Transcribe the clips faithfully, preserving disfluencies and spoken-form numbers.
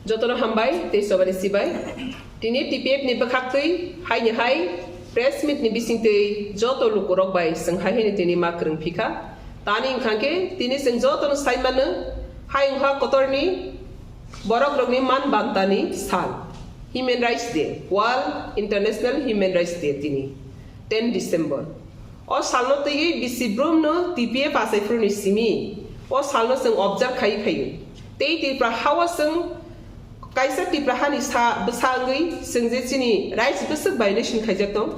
Jotono hambai tei chobani sibai. Tini T P F ni bwkhaktwi haini hai press meet ni bisingtwi joto lukurok bai chwng hai hini tini ma kwrwng phikha. Tani wngkha khe tini chwng jotono sai mano, hai wngkha kotorni borokrokni man bantani sal, Human Rights Day, World International Human Rights Day tini ten December. O salno twiwi bisi brumno T P F achai phuruni simi o salno chwng observe khai phaio. Tei Tripura hao chwng kaisa Tripura hani sa bwsa wngwi chwng je chini rights bwswk violation khaijak tong.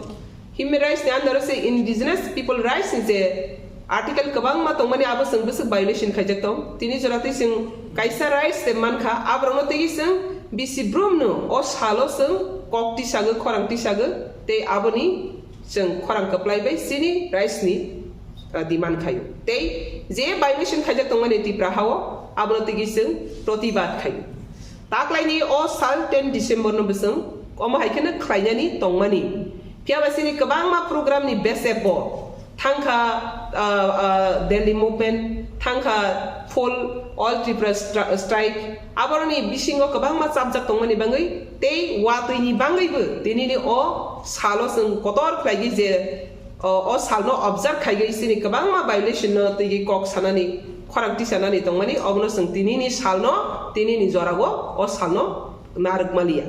Human rights ni under o se indigenous people rights ni je article kwbangma tongmani abo chwng bwswk violation khaijak tong. Tini jora twi chwng kaisa rights se mankha, aborokno twiwi chwng bisi brumno o salo chwng kok tisagwi, khorang tisagwi, tei aboni chwng khorang kwplai bai chini rights ni, uh, demand khaio. Tei je violation khaijak tongmani Tripura hao, abono twiwi chwng protibad khaio. Taklaini o sal ten December no bwswng omo hai kheno khlainani tongmani. Phiya ba chini kwbangma program ni besebo thangkha, uh, uh, Delhi movement, thangkha full all Tripura stri-, strike. Aboroni bisingo kwbangma chapjak tongmani bangwi tei watwi ni bangwibo tinini o salo chwng kotor khlaigwi je o, o salno observe khaigwi chini kwbangma violation no twiwi kok sanani, khorang tisanani tongmani, obono chwng tinini salno, tinini jorao o salno narwk maliya.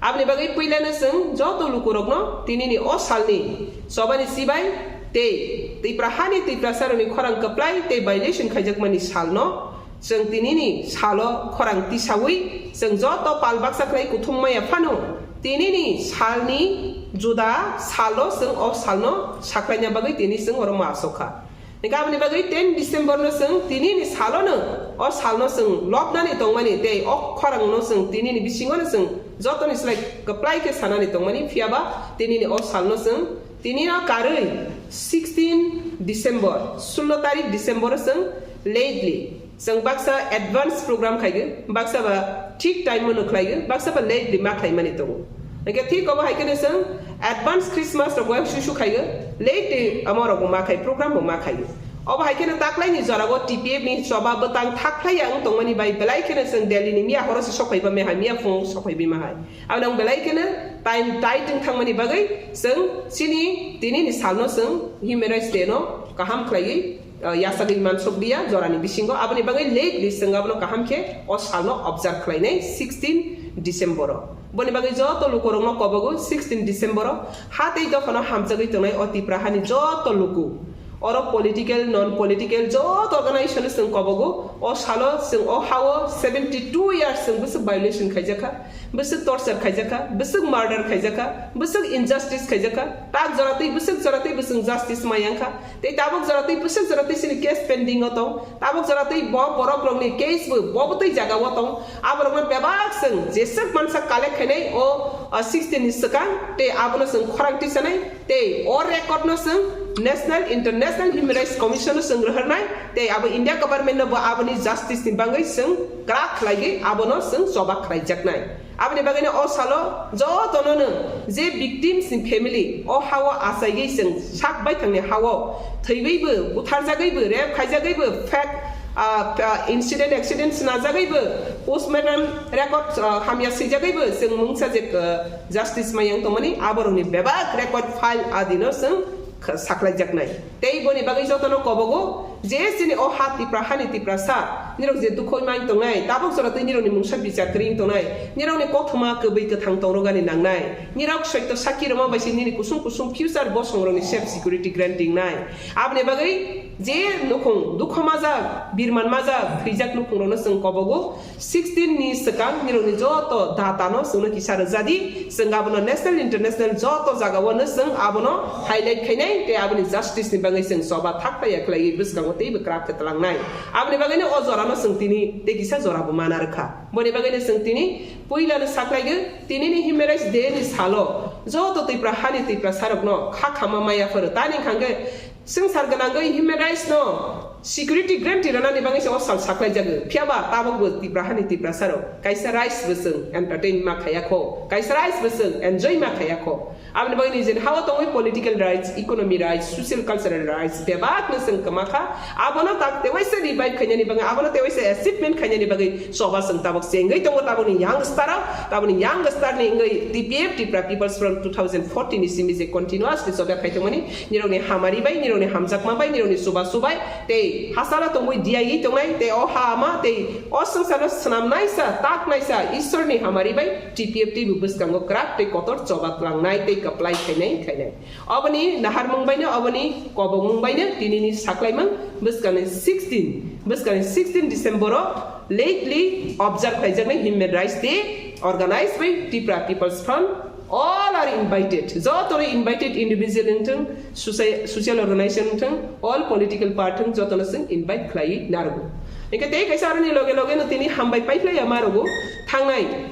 Aboni bagwi puilano chwng joto lukurokno tinini o salni chobani sibai tei Tripura hani Tiprasarokni khorang kwplai tei violation khaijakmani salno chwng tinini salo khorang tisawi chwng joto pal baksa khlai kuthum maya phano tinini salni juda salo chwng o salno saklaina bagwi tini chwng oro ma asokha. Hingkhe aboni bagwi ten December no chwng tinini salono o salno chwng lobnani tongmani tei o khorangno chwng tinini bisingono chwng jotoni slai kwplai khe sanani tongmani, phiyaba tinini o salno chwng tinino karwi sixteen December, sullo tarik December o chwng lately chwng baksa advance program khaigwi, baksa ba thik time o no khlaigwi, baksa ba lately ma khlaimani tongo. Hingkhe thik obo hai kheno chwng advance Christmas rok bo susu khaigwi, lately amo rok bo ma khai, program bo ma khaigwi. Obo hai kheno taklaini jorao T P F ni choba bwtang thak khlai ya wng tongmani bai belai kheno chwng Delhi ni miya horo se sok phaiba me hai, miya phung sok phaibi ma hai. Aboni ang belai kheno time tight wng thangmani bagwi chwng chini tinini salno chwng Human Rights Day no kaham khlaiwi, uh, yachagwi mansuk liya jorani bisingo. Aboni bagwi lately chwng abono kaham khe o salno observe khlainai sixteen December o. Boni bagwi joto lukurokno kobogo sixteen December o ha tei dophano hamjagwi tongnai o Tipra hani joto luku. Oro political, non political joto organization chwng kobogo o salo chwng o hao seventy two years chwng bwswk violation khaijakha, bwswk torture khaijakha, bwswk murder khaijakha, bwswk injustice khaijakha, tak joratwi bwswk joratwi bwswk justice mayangkha. Tei tabuk jora tei bwswk jora tei chini case pending o tong. Tabuk jora tei bo borok rokni case bo, bo bwtwi jaga o tong. Aborokno bebak chwng jeswk mansa collect khainai o, o sixteen ni swkang tei abono chwng khorang tisanai tei o record no chwng National International Human Rights Commission no chwng rohornai tei abo India government no bo aboni justice ni bagwi chwng kwrak khlaiwi abono chwng choba khlaijaknai. Aboni bagwino o salo jotono no je victims ni family o hao achaigwi chwng sak baithangni hao thwiwibo, butharjagwibo, rape khaijagwibo, fake, ah, ah, incident, accident snajagwibo, postmortem record, ah, hamya swijagwibo chwng mungsa je, ah, justice mayang tongmani aborokni bebak record file adino chwng kha-, saklaijaknai. Tei boni bagwi jotono kobogo je chini o ha Tipra hani Tiprasa, nirok je dukho wngmani tongnai, tabuk jora tei nirokni mungsa bichar kwrwi wng tongnai, nirokni kothoma kwbwi kwthang tongrogani nangnai, nirok soito saki rwma bai se nini kusung kusung future bosongrokni safe security guarantee wngnai. Aboni bagwi je nukhung dukho majak, birman majak, thwijak nukhungrokno chwng kobogo, sixteen ni swkang nirokni joto data no chwngno kisa rwjadi, chwng abono national international joto jagao no chwng abono highlight khainai tei aboni justice ni bagwi chwng choba thak taiya khlaiwi bwskango teibo kwrak khe twlangnai. Aboni bagwino o jorano chwng tini tei kisa jora bo mana rwkha. Boni bagwino chwng tini puilano saklaigwi tinini Human Rights Day ni salo joto Tipra hani Tiprasarokno kha khama maya phuru tani hwnkhe swngchar gwnangwi human rights no Security guarantee rwnani bagwi se o sal saklai jago. Phiya ba tabok bo Tipra hani Tiprasa rok kaisa rights bo chwng entertain ma khaya kho, kaisa rights bo chwng enjoy ma khaya kho. Aboni bagwi nijeni hao tongwi political rights, economy rights, social cultural rights bebak no chwng kwma kha. Abono tak tewaisa revive khainani bagwi, abono tewaisa achievement khainani bagwi choba chwng tabok chengwi tongo tabokni youngster rok, tabokni youngster ni wngwi T P F, Tipra People's Front two thousand fourteen ni simi je continuously choba khai tongmani. Nirokni hamari bai, nirokni hamjakma bai, nirokni chubachu bai, tei hachalo tongwi diyawi tongnai, tei o ha ama, tei o swngcharno swnamnaisa, taknaisa Ishwarni hamari bai T P F T bo bwskango kwrak tei kotor choba tlangnai tei kwplai khainai khainai. Oboni naharmung baino, oboni kobokmung baino tinini saklaimung bwskangni sixteen, bwskangni sixteen December o lately observe khaijaknai Human Rights Day organized by Tipra People's Front. All are invited. Jotono invited individual wngthung, soci-, social organization wngthung, all political party wngthung, jotono chwng invite khlaiwi narwgo. Hingke tei kaisa aroni loge loge no tini hambai paikhlai ya marogo thangnai.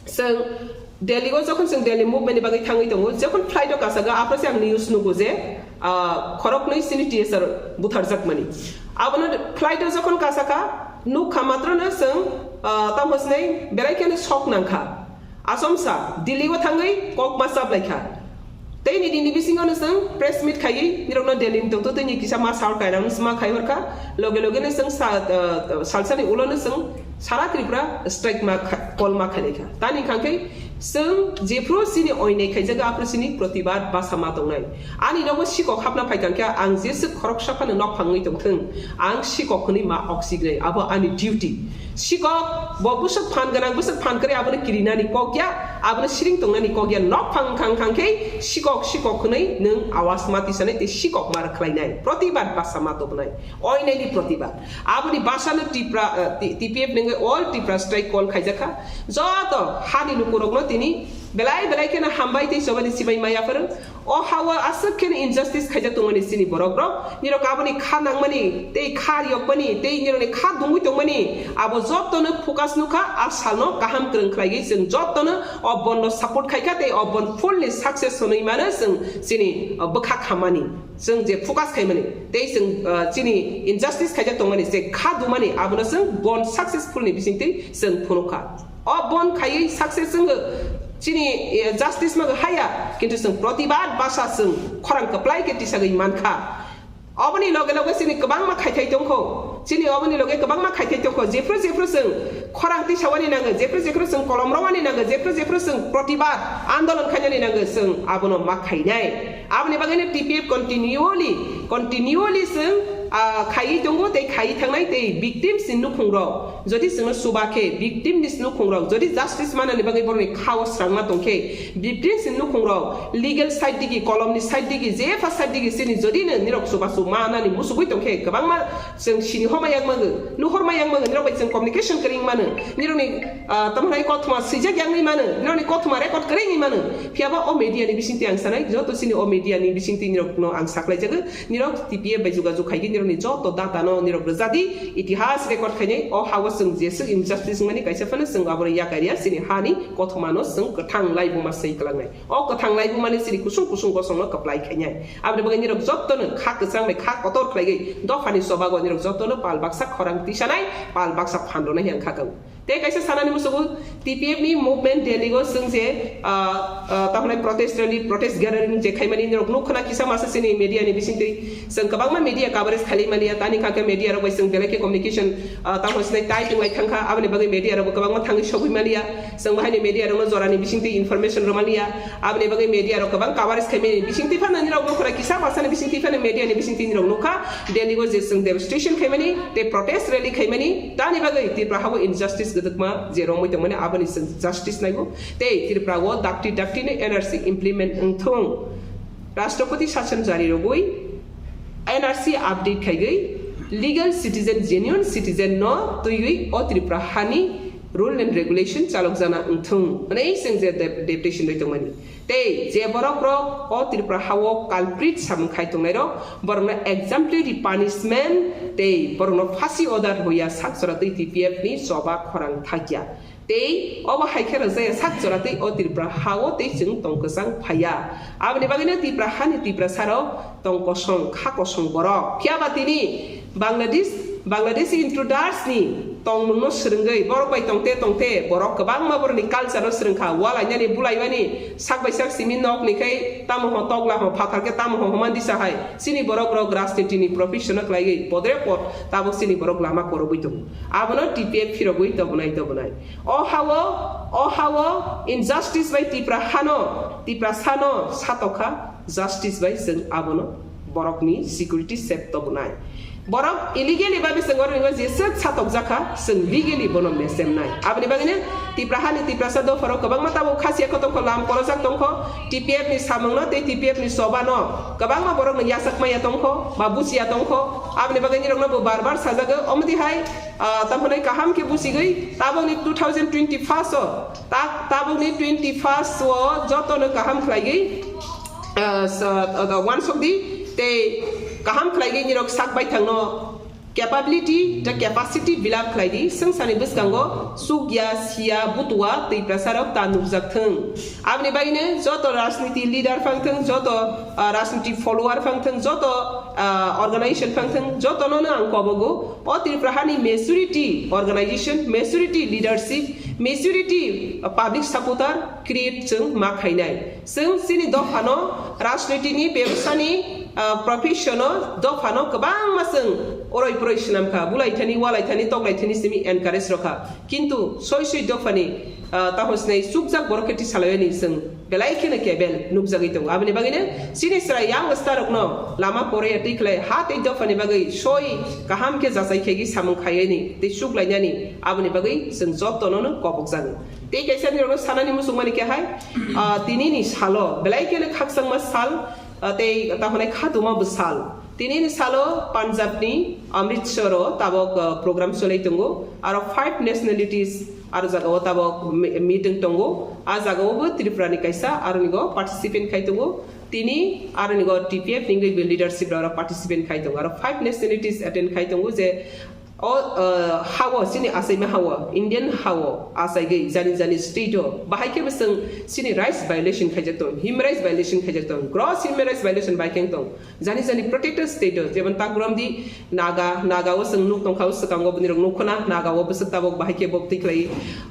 Chwng Delhi o jokhon chwng Delhi movement ni bagwi thangwi tongo, jokhon flight o kasaga aphro se ang news nugo je, ah, khoroknwi chini T S R butharjakmani. Abono flight o jokhon kasakha, nukha matrono chwng, ah, tamo sinai belai kheno sok nangkha. Asomsa, Delhi o thangwi kok ma chaplaikha. Tei ni dini bisingo no chwng press meet khaiwi nirokno Delhi ni tongtwtwini kisa ma sal kainang ma khai hor kha. Loge loge no chwng sa, ah, salsani ulo no chwng sara Tripura strike ma kha, call ma khailai kha. Tani hwnkha khe chwng jephru chini oinai khaijago aphru chini protibad basa ma tongnai. Ani nogo sikok hapna phai kha khe ang jeswk khoroksa phano nok phangwi tongthwng, ang sikok hwnwi ma oksignai, abo ani duty. Sikok bo bwswk phan gwnang, bwswk phan kwrwi abono kirinani kok ya, abono siring tongnani kok ya, nok phang khang khang khe sikok, sikok hwnwi nwng awas ma tisanai tei sikok ma rwkhlainai, protibad basa ma tubunai, oinaini protibad. Aboni basano Tipra, eh, T-, T P F nungwi all Tipra strike call khaijakha. Joto hani lukurokno tini belai belai kheno hambai tei chobani sibai maya phwrwng. O ha-o aswk kheno injustice khaijak tongmani chini borok rok. Nirok aboni kha nangmani, tei kha riyokmani, tei nirokni kha dungwi tongmani, abo jotono focus nukha, a salno kaham kwrwng khlaiwi chwng jotono o bondno support khaikha, tei o bond fully success hwnwi mano chwng chini, o, bwkha khammani. Chwng je focus khaimani, tei chwng, o, chini injustice khaijak tongmani, je kha dumani, abono chwng bond successful ni bisingtwi chwng phunukha. O bond khaiwi success wngwi chini, eh, justice mago haya, kintu chwng protibad basa chwng khorang kwplai khe tisagwi mankha. Oboni loge loge chini kwbangma khaithai tongkho, chini oboni loge kwbangma khaithai tongkho, jephru jephru chwng khorang tisawani nango, jephru jephru chwng kolom rwani nango, jephru jephru chwng protibad andolon khainani nango, chwng abono ma khainai. Aboni bagwino T P F continually, continually chwng, ah, khaiwi tongo tei khaiwi thangnai tei victims ni nukhung rok. Jodi chwngno chuba khe, victim ni nukhung rok, jodi justice manani bagwi borokni kha-o srangma tong khe, victims ni nukhung rok, legal side digi, kolom ni side digi, jepha side digi, chini jodi no nirok chubachu manani musugwi tong khe, kwbangma chwng sini homa yang mago, nuhor ma yang mago, nirok bai chwng communication kwrwng mano, nirokni, ah, tamo hai kothoma swijak yangwi mano, nirokni kothoma record kwrwngwi mano, phiya ba o media ni bisingtwi ang sanai, joto chini o media ni bisingtwi nirokno ang saklai jago, nirok T P F bai jogajog khaigwi nirokni joto data no nirok rwjadi, itihas record khainai, o ha-o chwng jeswk injustice wngmani kaisa phano chwng abono yakarya, chini hani kothoma no chwng kwthang laibuma swi kwlangnai. O kwthang laibuma ni chini kusung kusung gosong no kwplai khainai. Aboni bagwi nirok joto no kha kwchang bai kha kotor khlaiwi dophani chobago nirok joto no pal baksa khorang tisanai, pal baksa phan rwnai hwnka kang. Tei kaisa sanani musugo T P F ni movement Delhi o chwng je, ah, ah, tamo hwnai protest rally, protest gathering je khaimani nirok nuk khna kisa masa chini media ni bisingtwi chwng kwbangma media coverage khailai maliya, tani kha khe media rok bai chwng belai khe communication, ah, tamo sinai tai twng lai thang kha, aboni bagwi media rok bo kwbangma thangwi sogwi maliya, chwng bo haini media rok no jora ni bisingtwi information rw maliya, aboni bagwi media rok kwbang coverage khaimani bisingtwi phano nirok nuk khna kisa masa ni bisingtwi phano media ni bisingtwi nirok nuk kha Delhi o je chwng demonstration khaimani tei protest rally khaimani. Tani bagwi Tripura ha-o injustice gwdwkma je romwi tongmani aboni chwng justice naigo. Tei Tripura o dakti dakti no N R C implement wngthung. Rashtrapati sashan jari rogwi N R C update khaigwi legal citizen, genuine citizen no twiwi o Tripura hani rule and regulation chalokjana wngthung hwnwi chwng je dep-, deputation rwi tongmani. Tei je borok rok o Tripura ha-o culprit samung khai tongnai rok, borokno exemplary punishment tei borokno phasi order hoya sak chora twi T P F ni choba khorang thakya. Tei obo hai khe rwjaya sak chora twi o Tripura ha-o tei chwng tong kwchang phaiya. Aboni bagwino Tripura hani Tiprasa rok tong kosong, kha kosong borok. Phiya ba tini Bangladesh, Bangladeshi intruders ni tongmung no swrwngwi borok bai tongte tongte borok kwbangma borok ni culture no swrwngkha, walainani bulaimani sak bai sak simi nok ni khai tamo ho tokla ho phathar khe tamo ho homan disa hai chini borok rok rajniti ni profession no khlaiwi podre pod tabok chini borok lama korogwi tongo. Abono T P F phirogwi tobonai tobonai. O hao, o hao injustice bai Tipra hano, Tipra sano satokha justice bai chwng abono borokni security safe tobonai. Borok illegally ba bising oro ningma jesa satokjakha, chwng legally bono mesemnai. Aboni bagwino Tipra hani Tiprasa dopharok kwbangma tabuk khasiya khe tongkho, lam korojak tongkho, T P F ni samungno tei T P F ni chobano kwbangma borokno yachak maya tongkho, ba buchiya tongkho. Aboni bagwi nirokno bo bar bar sajago, omodi hai, ah, tamhinai kaham khe buchigwi tabokni two thousand twenty-first o, ta-, tabokni twenty-first o jotono kaham khlaigwi, ah, sa-, ah, wansokdi tei kaham khlaigwi nirok sak baithangno capability tei capacity build up khlaidi, swngcharni bwskango chukya, siya, butua, twiprasarok ta nukjak thung. Aboni bagwino joto rajniti leader phang thung, joto, ah, rajniti follower phang thung, joto, ah, organization phang thung, jotono no ang kobogo o Tripura hani maturity organization, maturity leadership, maturity, ah, public supporter create chwng ma khainai. Chwng chini dophano rajnitini bebsani, ah, profession-o dophano kwbangma chwng oroi poroi swnamkha, bulaithani, walaithani, toklaithani simi encourage rokha. Kintu soi soi dophani, ah, taho sinai chukjak borok khe tisalaiani chwng belai kheno kebel nukjagwi tongo. Aboni bagwino chini chwrai young star rokno lama poraiya twi khlai ha tei dophani bagwi soi kaham khe jachai khegwi samung khaiani tei chuklainani aboni bagwi chwng jotono no kobokjago. Tei kaisa nirokno sanani muchungmani khe hai, ah, tinini salo belai kheno khakchangma sal, ah, tei tahonai khatuma bwsal. Tinini salo Punjabni Amritsaro tabok, ah, program cholai tongo. Aro five nationalities aro jagao tabok me-, meeting tongo. A jagao bo Tripurani kaisa aronigo participant khai tongo. Tini aronigo T P F ni leadership rok participant khai tongo. Aro five nationalities attend khai tongo je o, ah, hao, chini achaima hao, Indian hao achaigwi jani jani state o bahai khe bwswng chini rights violation khaijak tong, human rights violation khaijak tong, gross human rights violation bai khe tong. Jani jani protected state o, jemon ta guram di Naga, Naga o chwng nuk tongkha o swkango bini rok nuk khna, Naga o bwswk tabok bahai khe bok twi khlai,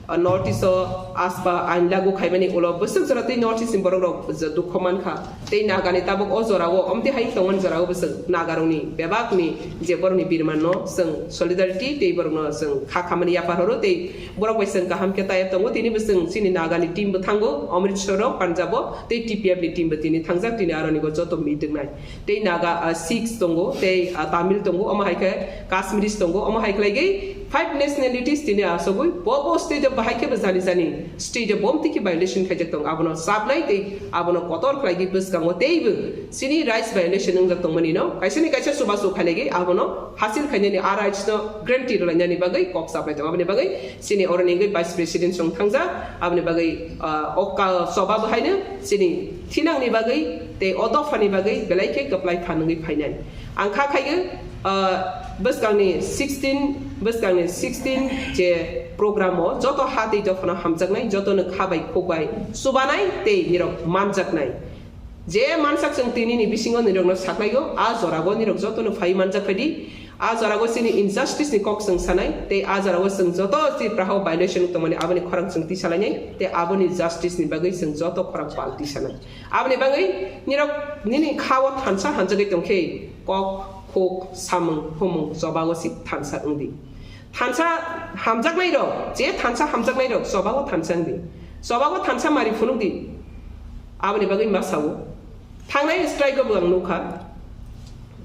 ah, North East o asba ain lagu khaimani ulo bwswk jora twi North East ni borok rok je dukho mankha. Tei Naga ni tabok o jora o, omtwi hai tongmani jora o bwswk Naga rok ni bebak ni je borok ni birman no chwng solidarity tei borok no chwng kha khamani yapar horo tei borok bai chwng kaham khe taya tongo. Tini bwswk chini Naga ni team bo thango Amritsar o, Punjab o, tei T P F ni team bo tini thangjak, tini aroni go joto meeting nai. Tei Naga, ah, Sikhs tongo, tei, ah, Tamil tongo, omo hai khe Kashmiris tongo, omo hai khlaigwi five nationalities tini asogwi bo bo state o bahai khe bo jani jani state o bom tiki violation khaijak tongo, abono sabnai tei abono kotor khlaigwi bwskango teibo chini rights violation wngjak tongmani no kaisa ni kaisa chubachu khainai abono hasil khainani a rights no guarantee rwlainani bagwi kok chaplai tongo. Aboni bagwi chini oroni wngwi vice president song thangjak, aboni bagwi, ah, o ka-, choba bo haino chini thinangni bagwi tei o dophani bagwi belai khe kwplai phan wngwi phainai. Ang kha khaio, ah, bwskangni sixteen, bwskangni sixteen je program o joto ha tei dophano hamjaknai, jotono kha bai khuk bai chubanai tei nirok manjaknai. Je mansak chwng tinini bisingo nirokno saklaio, a jorago nirok jotono phai manjak phaidi. A jorago chini injustice ni kok chwng sanai, tei a jorago chwng joto Tripura hao violation tongmani aboni khorang chwng tisalainai, tei aboni justice ni bagwi chwng joto khorang pal tisanai. Aboni bagwi nirok nini kha o thansa hanjagwi tongkhe kok, khuk, samung, humung, chobago si thansa wngdi. Thansa hamjaknai rok, je thansa hamjaknai rok, chobago thansa wngdi. Chobago thansa mari phunukdi. Aboni bagwi ma sao. Thangnai strike o bo ang nukha.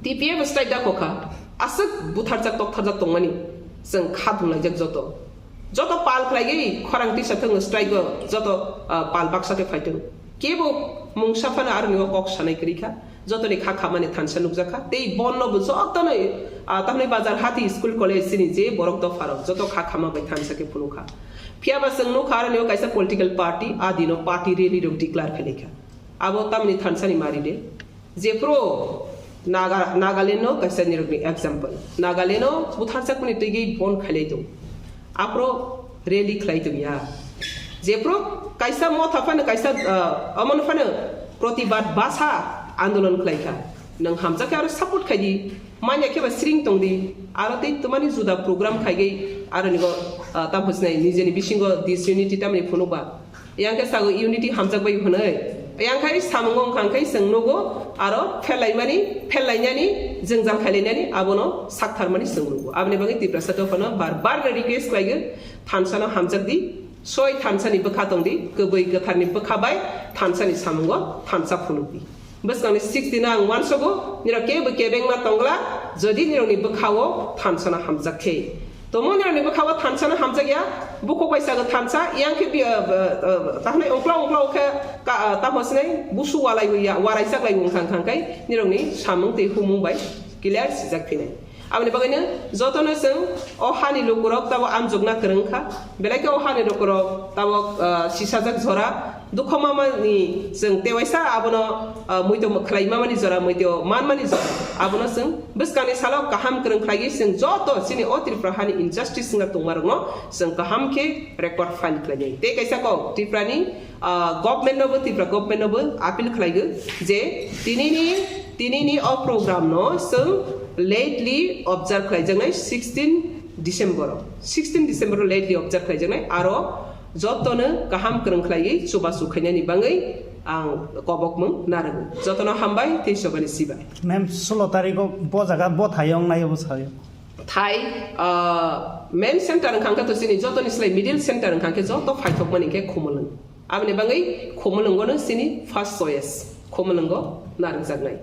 T P F strike da kokha. Aswk butharjak toktharjak tongmani. Chwng kha thumlaijak joto. Joto pal khlaigwi khorang tisa thwng strike o joto, ah, pal baksa khe phaithwng. Kebo mungsa phano aroni o kok sanai kwrwi kha. Jotoni kha khamani thansa nukjakha. Tei bonno bo jotono, ah, tamni bazar hati school college chini je borok dopharok joto kha khama bai thansa khe phunukha. Phiyaba chwng nukha aroni o kaisa political party, a dino party rally rok declare khlaikha. Abo tamni thansani mari de. Jephru Naga-, Nagaland no kaisa nirokni example. Nagaland no butharjakmani twigwi bon khailai tong. Aphro rally khlai tong ya. Jephru kaisa motha phano kaisa, ah, omono phano protibad basa andolon khlaikha. Nwng hamjak khe aro support khai di, manya khe ba sring tong di, aro tei twmani juda program khai gei aro nigo, ah, tamo hwnsinai nijeni bisingo disunity tamni phunukba. Yang khe sago unity hamjak bai hwnwi. Yang khai samungo wngkha khe chwng nugo aro phelaimani, phelainani, jwngjal khailainani abono saktharmani chwng nugo. Aboni bagwi Tiprasa dophano bar bar request khlaigo, thansano hamjak di, soi thansani bwkha tong di, kwbwi kwtharni bwkha bai thansani samungo thansa phunuk di. Bwskangni sixteen ang uansogo, nirok kebo kebengma tongla, jodi nirokni bwkhao thansano hamjak khe. Tomo nirokni bwkhao thansano hamjak ya, bukhuk bai sago thansa, yang khe bi-, ah, ah, ah, tahnai ungkla ungkla khe ka, ah, tamo sinai busu walai ya, warai sak lai wngkha wngkha khe nirokni samung tei humung bai clear sijak phinai. Aboni bagwino jotono chwng o hani lukurok tabok amjokna kwrwng kha, belai khe o hani lukurok tabok, ah, sisajak jora, dukho mamani chwng tewaisa abono, ah, muitu khlai mamani jora, muitu manmani jora, abono chwng bwskangni salo kaham kwrwng khlaiwi chwng joto chini o Tripura hani injustice wngna tongmarokno chwng kaham khe record file khlainai. Tei kaisa kok Tripurani, ah, government nobo, Tripura government nobo appeal khlaigo je tinini, tinini o program no chwng lately observe khlaijaknai sixteen December o, sixteen December o lately observe khlaijaknai, aro jotono kaham kwrwng khlaiwi chubachu khainani bagwi ang kobokmung narwgo. Jotono hambai tei chobani sibai. Ma'am, sulo tarikh o bo jaga bo thayong nayo bo sayo. Thai, ah, main center wngkha khe to chini jotoni slai middle center wngkha khe joto phaithokmani khe Khumulwng. Aboni bagwi Khumulwngono chini first choice, Khumulwngo narwkjaknai.